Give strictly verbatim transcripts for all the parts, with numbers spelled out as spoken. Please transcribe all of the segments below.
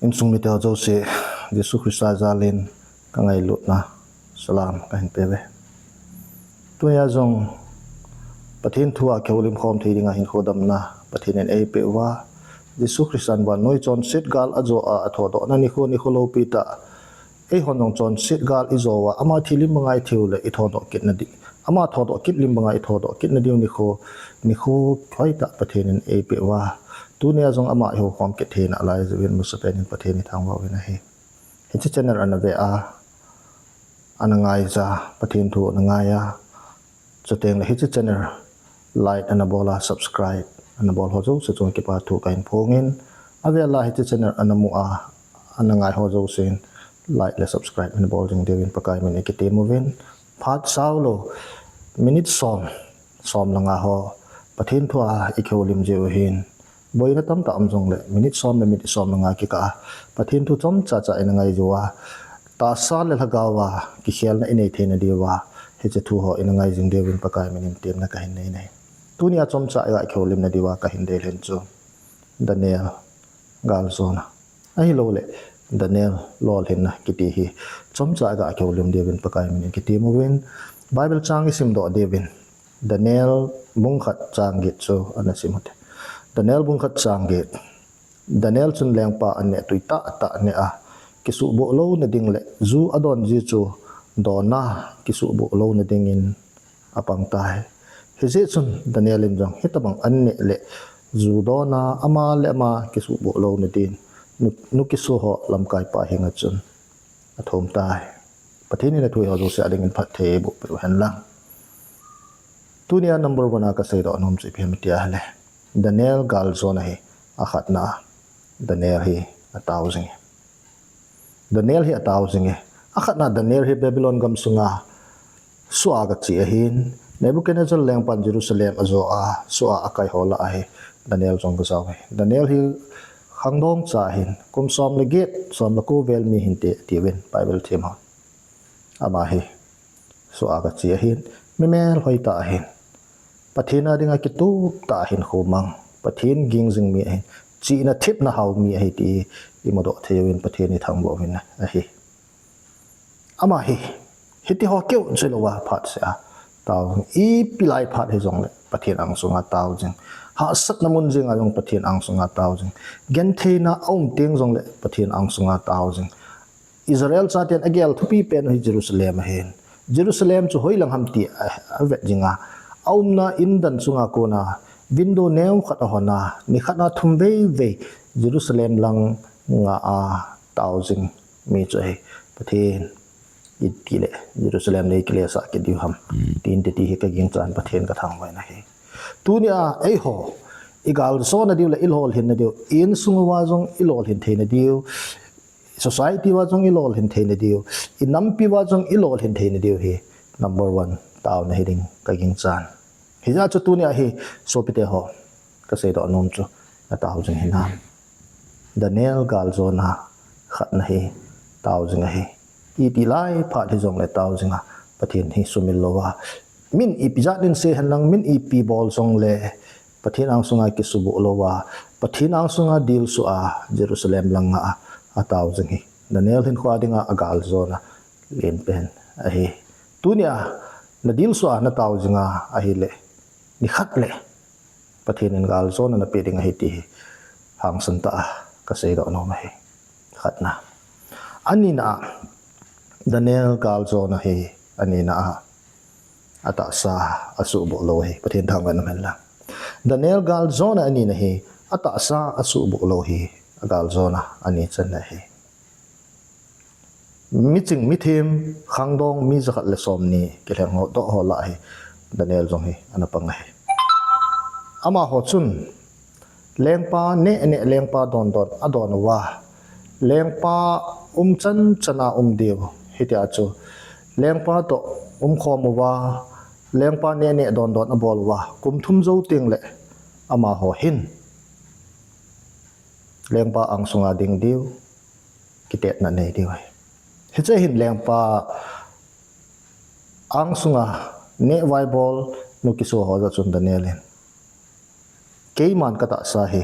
Insung mite ho jouse, Jesu Christa jalin ka ngailutna salam kahin peuve. Tunia jong Pathen thu a kihoulim khom thei dinga hinkho damna Pathen in eipeh uva, Jesu Christan vannoi chonset gal ajo a athodohna nikho, nikho loupi tah, eihon jong chonset gal ijo uva, ama thi lim banga ithi uleh ithodoh kitna di, ama thodoh kit lim banga ithodoh kitna diu nikho, nikho hoitah Pathen in eipeh uva, tunia jong ama ihoukhom kit theina lai jouvin masapen in Pathen ithangvah uvin ahi. Hiche channel ana ve a, ana ngaija, Pathen thu ana ngai a, chuteng le hiche channel like ana bol a, subscribe ana bol ho jouse chunga kipa thu kahin phongin, avel a hiche channel ana mu a, ana ngai ho jousen like le subscribe ana bol jing diuvin Pakai min ikitem uvin. Phat saulou, minute som, som le nga ho Pathen thu a ikihoulim jiu hin, boina tamtah um jongle minute som le minute som le nga kikah a Pathen thu chomcha cha ina ngai jiuva, tahsa le lhagao a kikhelna inei theina diuva, hiche thu ho ina ngai jing diuvin Pakai min in temna kahin nei ahi. Tunia chomcha iga kihoulimna diuva kahin deilhen chu Daniel galjona, ahilouleh Daniel lolhinna kiti hi chomcha iga kihoulim diuvin Pakai min in kitem uvin, Bible chang isimdoh diuvin, Daniel bung khat chang get chu ana sim ute. Daniel bung khat chang get. Daniel chun lengpa anneh tui tahtah neh a, kisuhboh louna ding le ju adon ji chu dona kisuhboh louna dingin apang tai. Hijeh chun Daniel in jong hitabang anneh le ju dona ama le ama kisuhboh louna din nu, nu kisuh ho lamkaipa henga chun athum tai. Pathen in athu ho jouse adingin phatthei eiboh peh u hen lang. Tunia number one a kaseidoh nom chu ipi ham tia ahile, Daniel galjona hi akhatna a, Daniel hi atao jing e. Daniel hi atao jing e. Akhatna Daniel hi Babylon gamsunga soh a gache ahin, Nebuchadnezzar lengpan Jerusalem ajo a, soh a akai ho lah a hi Daniel jong gajao e. Daniel hi khangdong cha ahin, kum som le get, som le ko vel mi hinte atiuvin Bible them hon. Ama hi soh a gache ahin, mi melhoi tah ahin, Pathen a dinga kitup tah ahin, khomang, Pathen ging jing mi ahin, chihna thepna hao mi ahi ti imudoh thei uvin Pathen ithangvah uvin ahi. Ama hi hiti ho keu chu ilouva phatseh a tao jing, ipi lai phat hijongle Pathen angsunga tao jing, hahsatna mun jenga jong Pathen angsunga tao jing, gentheina aum teng jongle Pathen angsunga tao jing. Israel chaten agel thupi pen u hi Jerusalem ahin, Jerusalem chu hoilang ham ti avet jinga, aumna indan chunga kona window neokhat ahona, nikhat a thum veivei Jerusalem lang nga a tao jing mi chu ahi. Pathen, itile Jerusalem nei kilesah kit diu ham, tin titi hi kaginchan Pathen kathangvah in ahi. Tunia eiho igaljona diu le ilolhinna diu, insung uva jong ilolhin theina diu, society uva jong ilolhin theina diu, inampi uva jong ilolhin theina diu hi number one taona hiding kaginchan. Hijeh chun tunia hi sopite ho, kaseidoh nom chu natao jing hinam? Daniel galjona khatna hi tao jing ahi. Iti lai phat hijongle tao jinga, Pathen hi sumil louva, min ipi jat in sei henlang, min ipi bol jongle Pathen angsunga kisuhboh louva, Pathen angsunga dilsuh a Jerusalem lang nga a atao jing hi Daniel hinkhoa dinga agaljona lenpen ahi. Tunia nadilsuh a natao jinga ahile, nikhat le Pathen in galjona napeh ding ahi ti hi hangsan tah a kaseidoh nom ahi. Khatna. Anina a, Daniel galjona hi anina a, atahsa asuhboh lou hi Pathen thangvah in um hen lang. Daniel galjona anina hi atahsa asuhboh lou hi agaljona ani channa ahi. Miching mithem khangdong mi jakhat le somni kilhengdoh ho lah a hi Daniel jong hi ana pang ahi. Amaho chun lengpa neh neh, lengpa don don adon uva, lengpa umchan chana um diu, hitia chu lengpa toh umkhom uva, lengpa neh neh don don abol uva, kum thum jou teng le amaho hin lengpa angsunga ding diu, kitetna nei diu ahi. Hiche hin lengpa angsunga neh vaibol nu kisuh ho jeh chun Daniel in, keiman katahsa hi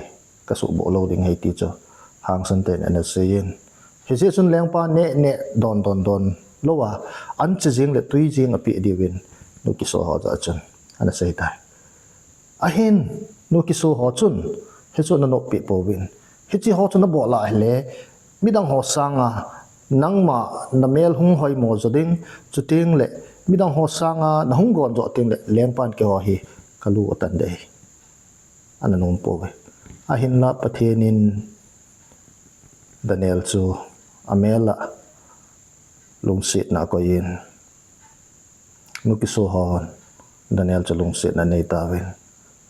kasuhboh lou ding ahi ti chu Hangsan ten ana seiyin. Hiche chun lengpa neh neh don don don louva, an che jing le tui jing apeh diuvin nukiso ho jah chun ana sei tai. Ahin nukiso ho chun hichu ana noppeh pouvin, hiche ho chu nabol a ahile midang ho sanga nangma namel hung hoimo jo ding, chuteng le midang ho sanga nahung gon jo teng le lengpan keiho hi kalu atan ding ahi, ana nom pouve. Ahinla Pathen in Daniel chu amel a lungsetna akoiyin, nukiso hon Daniel chu lungsetna anei tauvin.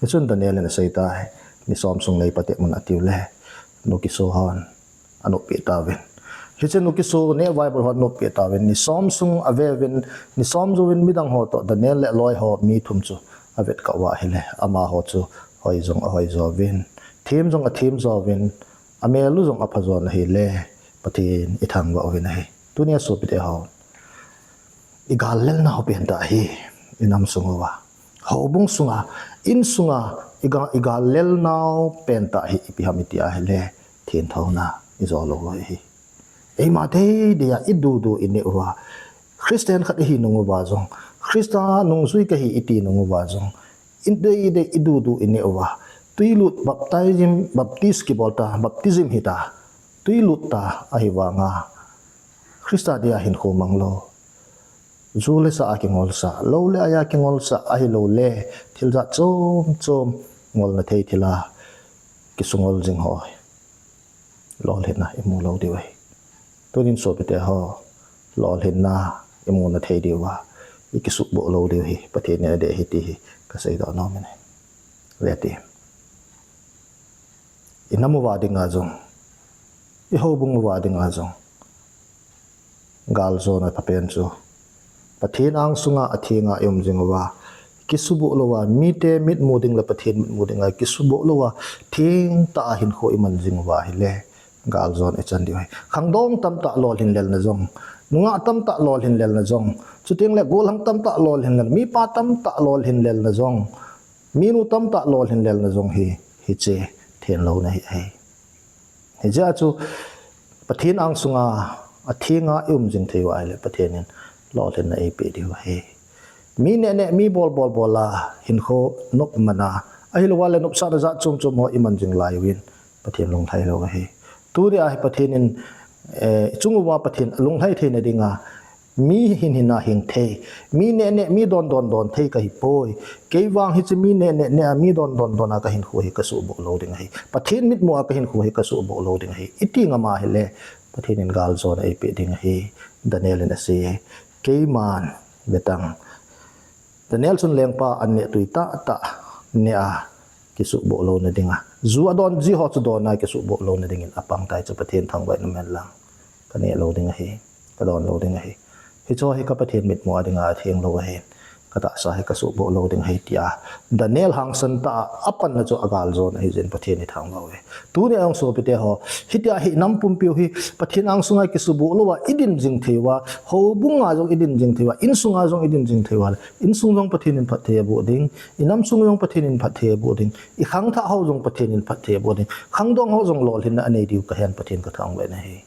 Hichun Daniel in asei tai, ni som sung nei patep un atiu le nukiso hon anoppeh tauvin. Hichun nukiso neh vaibol hon anoppeh tauvin, ni som sung aveuvin, ni som jouvin midang ho toh Daniel le aloi ho mi thum chu avet kah uva ahile amaho chu hoi jong ahoi jouvin, them jong athem jouvin, amel u jong apha jon ahile Pathen ithangvah uvin ahi. Tunia sopite ho, igal lelnau pentah hi inam sung uva, houbung sunga, insunga igal, igal lelnau pentah hi ipi ham iti ahile thenthouna ijou lou u ahi. Eima deidei a idudu ineh uva, Christian khat ihi nung uva jong, Christa nungjui kahi iti nung uva jong, ideidei idudu ineh uva, twilut baptism, baptist kibol ta, baptism hita, twilut ta ahivanga Christa dia hinkho mang lou, ju le sa a kingolsah, lou le ai a kingolsah ahiloule thil jat chom chom, ngolna thei thila kisungol jing ho lolhinna imu lou diu ahi. Tunin sopite ho, lolhinna imuna thei diuva ikisuhboh lou diu hi Pathen in adei ahi ti hi kaseidoh nom in ahi. Veti, inam uva dinga jong, ihoubung uva dinga jong, galjona phapen chu Pathen angsunga athenga ium jing uva, kisuboh louva, mite mitmu ding le Pathen mitmu dinga kisuboh louva, thengtah a hinkho iman jing uva ahile galjona ichan diu ahi. Khangdong tamtah lolhin lelna jong, nungah tamtah lolhin lelna jong, chuteng le golhang tamtah lolhin lelna, mipa tamtah lolhin lelna jong, minu tamtah lolhin lelna jong hi, hiche thenlouna hi ahi. Hijeh a chu Pathen angsunga athenga ium jing thei uva ahile Pathen in lolhinna eipeh diu ahi. Mi neh neh, mi bol bol bol a hinkho nop mana, ahilouva le nopsahna jat chom chom ho iman jing lai uvin Pathen lunglhai lou ahi. Tunia hi Pathen in, eh, ichung uva Pathen lunglhai theina dinga mi hin hina hing thei, mi neh neh, mi don don don thei kahipoi. Kei vang hiche mi neh neh neh a, mi don don don a kahinkho hi kasuhboh lou ding ahi. Pathen mitmu a kahinkho hi kasuhboh lou ding ahi, iti ngam a ahile Pathen in galjona eipeh ding ahi. Daniel in asei e, keiman vetang, Daniel chun lengpa an neh tui tahtah neh a kisuhboh louna dinga, ju adon ji ho chu don a kisuhboh louna dingin apang tai, chu Pathen thangvah in um hen lang, kaneh lou ding ahi, kadon lou ding ahi. Hicheho hi ka Pathen mitmu a dinga atheng lou ahin, katahsa hi kasuhboh lou ding ahi, tia Daniel hangsan tah a apanna chu agaljona ahi jeh in Pathen ithangvah uve. Tunia jong sopite ho, hitia hi inam pumpiu hi Pathen angsunga kisuboh louva idin jing thei uva, houbunga jong idin jing thei uva, insunga jong idin jing thei uva le, insung jong Pathen in phatthei aboh ding, inam sung jong Pathen in phatthei aboh ding, ikhangthah ho jong Pathen in phatthei aboh ding, khangdong ho jong lolhinna anei diu kahen, Pathen kathangvah in ahi.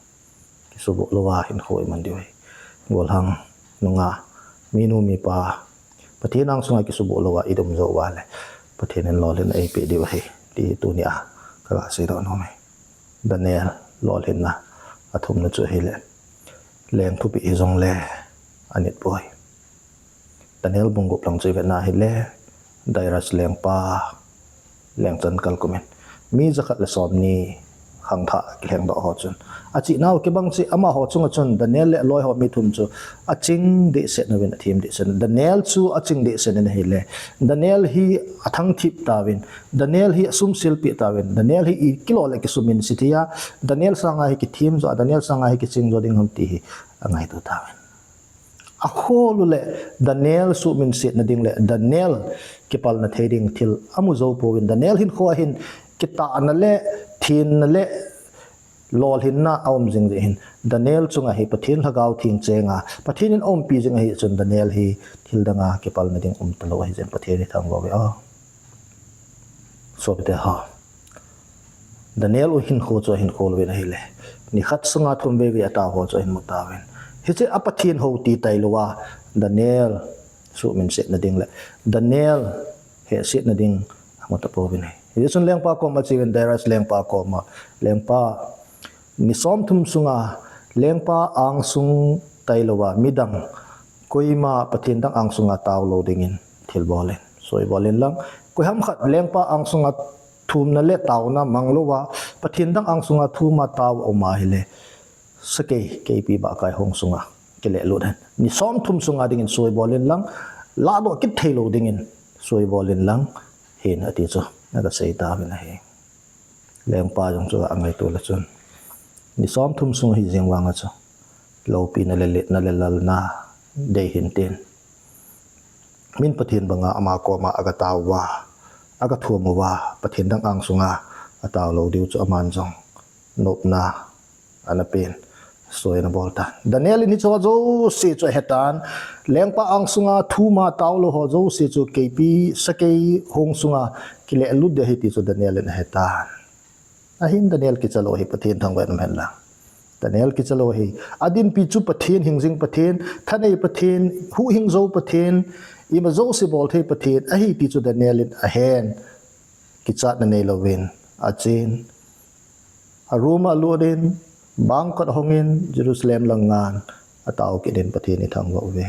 Kisuboh louva hinkho iman diu ahi. Golhang nungah, minu mipa, Pathen angsunga kisuboh louva ium jou uva le Pathen in lolhinna eipeh diu ahi, ti tunia kaga seidoh nom e. Daniel lolhinna athumna chu ahile, leng thupeh hijongle anit poi. Daniel bung gup lang chu ivetna ahile, Darius lengpa lengchan kal kumin mi jakhat le somni khangthah kilhengdoh ho chun, achihnau kibang cheh amaho chunga chun Daniel le aloi ho mi thum chu aching dehset uvin, athem dehset uvin. Daniel chu aching dehset in ahile, Daniel hi athangthip tauvin, Daniel hi asumsilpeh tauvin, Daniel hi ikilo le kisuminse thei a, Daniel sanga hi kithem jo a, Daniel sanga hi kiching jo ding ham ti hi angaito tauvin. Akholu le Daniel suhminsetna ding le Daniel kipalna thei ding thil amu jou pouvin, Daniel hinkho a hin kitahna le thenna le lolhinna aum jing jeh hin, Daniel chunga hi Pathen Lhagao Theng chenga, Pathen in aumpi jing ahi chun Daniel hi thil danga kipalna ding um talou ahi jeh in Pathen ithangvah uve o. Sopite ho, Daniel u hinkho chu ahin khol uvin ahile, nikhat sunga thum vei vei atao ho chu ahin mu tauvin. Hiche a Pathen hou ti tailouva, Daniel suhminsetna ding le Daniel hehsetna ding amu tapouvin ahi. Hichun lengpa koma acheuvin, Darius lengpa koma, lengpa, ni somthum sunga lengpa angsung tailouva midang koima Pathen dang angsunga tao lou dingin thilbol in, soi bol in lang. Koiham khat lengpa angsunga thumna le taona manglouva Pathen dang angsunga thuma tao aum ahile, sakei, keipi bahkai hong sunga kilelut hen. Ni somthum sunga dingin soi bol in lang, lahdoh kit theilou dingin soi bol in lang, hin ati chu, ana kasei tauvin ahi. Lengpa jong chu angaito le chun, ni somthum sung hijeng vanga chu, loupina le letna le lalna dei hintin, min Pathen banga ama koma aga taouva, aga thum uva, Pathen dang angsunga atao lou diu chu aman jong nopna ana pen, soi ana bol tan. Daniel in hicheho jouse chu ahetan, lengpa angsunga thuma taolou ho jouse chu keipi sakei hong sunga kilelut ding ahi ti chu Daniel in ahetan. Ahin Daniel kichalou ahi, Pathen thangvah in um hen lang. Daniel kichalou ahi. Adinpi chu Pathen, hingjing Pathen, thanei Pathen, huhhing jou Pathen, ima jouse bolthei Pathen ahi ti chu Daniel in ahen. Kichatna neilouvin achen, a room a alut in, bangkot ahongin, Jerusalem lang ngan atao kit in Pathen ithangvah uve.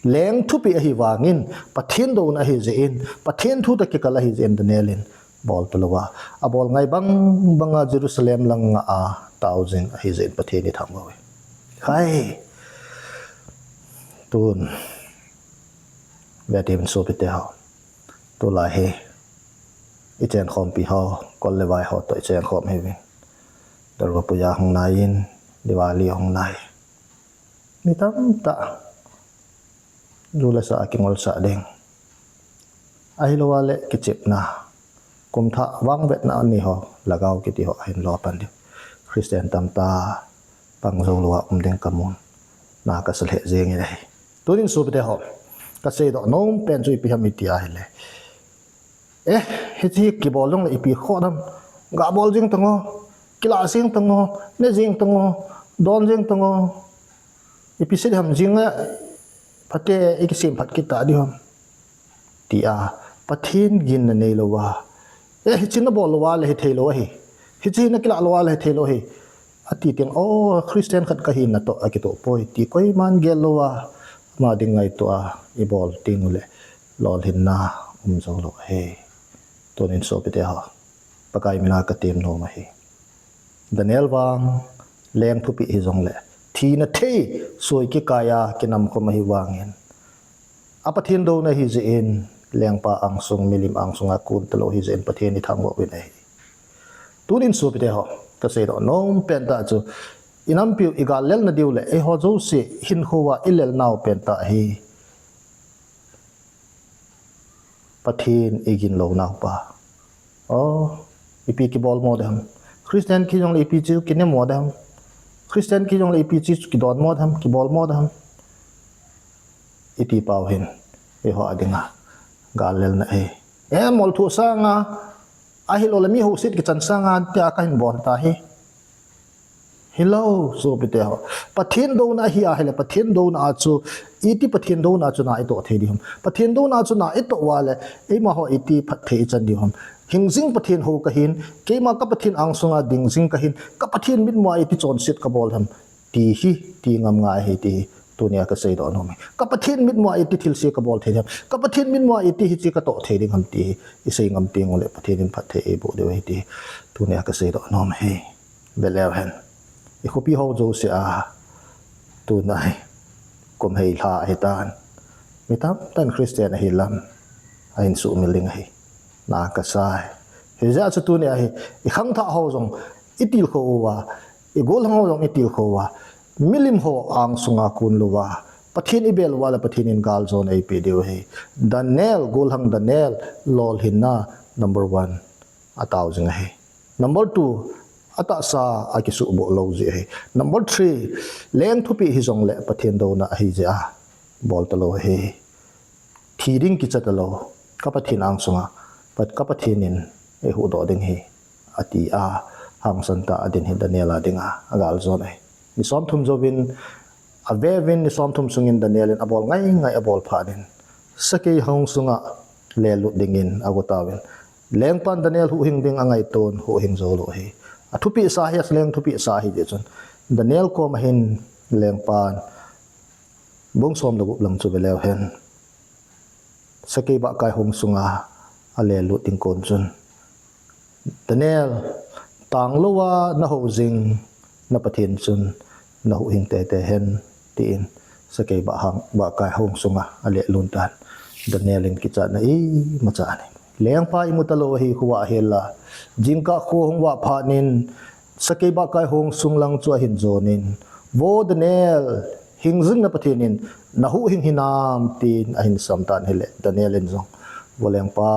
Leng thupeh ahi vangin, Pathen douna ahi jeh in, Pathen thu toh kikal ahi jeh in Daniel in bol talouva, abol ngai bang banga Jerusalem lang nga a tao jing ahi jeh in Pathen ithangvah uve. Khai, tun, vetem in sopite ho, tulai hi ichenkhompi ho, kol le vai ho toh ichenkhom hiuvin, Durga Puja hung nai in, Diwali hung nai, mi tamtah ju le sa akingolsah ding, ahilouva le kichepna, kumthah vangvetna ani ho, lhagao kiti ho ahin lo pan ding. Christian tamtah pang joulouva um ding kamun, na kasa lheh jengin ahi. Tunin sopite ho, kaseidoh nompen chu ipi ham iti ahile, eh, hiche kibol jongle ipi khoh dem, gabol jeng tango, kilah jeng tango, ne jeng tango, don jeng tango, ipi sei ham, jinga phate ikisem phat kit ta diu ham, tia Pathen ginna neilouva, eh, hiche nabol louva le hithei lou ahi, hiche nakilah louva le hithei lou ahi, ati teng, o, Christian khat kahi natoh akitoh poi ti koiman gel louva, ama ding ngaito a ibol tengule lolhinna um joulou ahi. Tunin sopite ho, Pakai mina katem nom ahi. Daniel vang leng thupeh hijongle, thina thei soi kikaiya kinamkhom ahi vangin, a Pathen douna ahi jeh in, lengpa angsung, milim angsunga kun talou ahi jeh in Pathen ithangvah uvin ahi. Tunin sopite ho, kaseidoh nompen tah chu, inampiu igal lelna diu le eiho jouse hinkhouva ilelnau pentah hi Pathen igin lounaupa, o, ipi kibol mo dem, Christian kihi jongle ipi chu kine mo dem, Christian kihi jongle ipi chu kidon mo dem, kibol mo dem, iti pau hin eiho a dinga gal lelna ahi. E, molthu sanga, ahiloule mi houset kichan sanga tia kahin bol tahi. Hilou, sopite ho, Pathen douna ahi ahile, Pathen douna a chu, iti Pathen douna a chu na itoh thei diu ham, Pathen douna a chu na itoh uva le, eimaho iti phatthei ichan diu ham, hingjing Pathen hou kahin, keima ka Pathen angsunga ding jing kahin, ka Pathen mitmua iti chonset kabol ham, ti hi, ti ngam ngai ahi ti hi, tunia kaseidoh nom ahi. Ka Pathen mitmua iti thilse kabol thei diu ham, ka Pathen mitmua iti hiche katoh thei ding ham ti hi, isei ngam tengule Pathen in phatthei eiboh diu ahi ti hi, tunia kaseidoh nom ahi. Veleu hen, ikhopi ho jouse a, tuna hi kum hei lha ahitan, mi tamtah in Christian ahi lam ahin suhmil ding ahi, na kasai. Hijeh a chu tunia hi, ikhangthah ho jong itilkhou uva, igollhang ho jong itilkhou uva, milim ho angsunga kun louva Pathen ibel uva le Pathen in galjona eipeh diu ahi. Daniel, gollhang Daniel, lolhinna number one atao jing ahi. Number two, atahsa akisuhboh lou jeh ahi. Number three, leng thupeh hijongle Pathen douna ahi jeh a bol talou ahi. Thi ding kicha talou, ka Pathen angsunga, Pat-, ka Pathen in eihuhdoh ding ahi, ati a, hangsan tah a adin hi Daniel a dinga agal jon ahi. Ni somthum jouvin, aveuvin ni somthum sungin Daniel in abol ngaingai abol phat in, sakei hong sunga lelut dingin agot tauvin, lengpan Daniel huhhing ding angaiton, huhhing jou lou ahi. Athupeh sa hi, aleng thupeh sa ahi jeh chun, Daniel koma hin lengpan bung som le gup lang chu veleu hen, sakei bahkai hong sunga alelut ding kon chun, Daniel, tanglouva nahou jing na Pathen chun nahuhhing teitei hen, tin sakei bahkai hong sunga alelut tan. Daniel in kichatna imacha anei. Lengpa imu talou ahi, khovah ahel a. Jingkah kho ahung vah phat in, sakei bahkai hong sung lang chu ahin jon in, Vo Daniel, hing jing na Pathen in nahuhhing hinam, tin ahin sam tan ahile, Daniel in jong, Vo lengpa,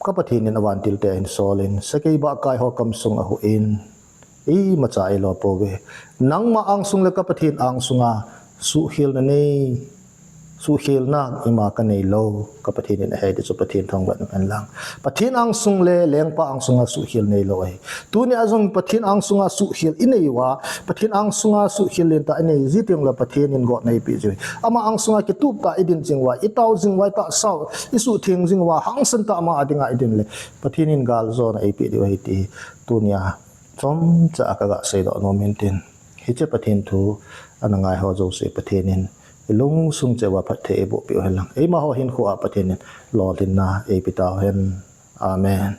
ka Pathen in avantil te ahin sol in, sakei bahkai ho kam sung ahuh in, imacha eilo pouve. Nangma angsung le ka Pathen angsunga suhkhelna nei, suhkhelna ima kanei lou, ka Pathen in ahei ti chu Pathen thangvah in um hen lang. Pathen angsung le lengpa angsunga suhkhel neilou ahi. Tunia jong Pathen angsunga suhkhel inei uva, Pathen angsunga suhkhel lentah inei ji teng le Pathen in gotna eipeh jiu ahi. Ama angsunga kitup tah idin jing uva, itao jing uva, itahsa u, isuhtheng jing uva, hangsan tah ama a dinga idin le, Pathen in galjona eipeh diu ahi ti tunia chomcha a kaga seidoh nom in tin. Hiche Pathen thu ana ngai ho jouse Pathen in ilungsung cheh uva phatthei eiboh peh u hen lang. Eima ho hinkho a Pathen in lolhinna eipe tau hen. Amen.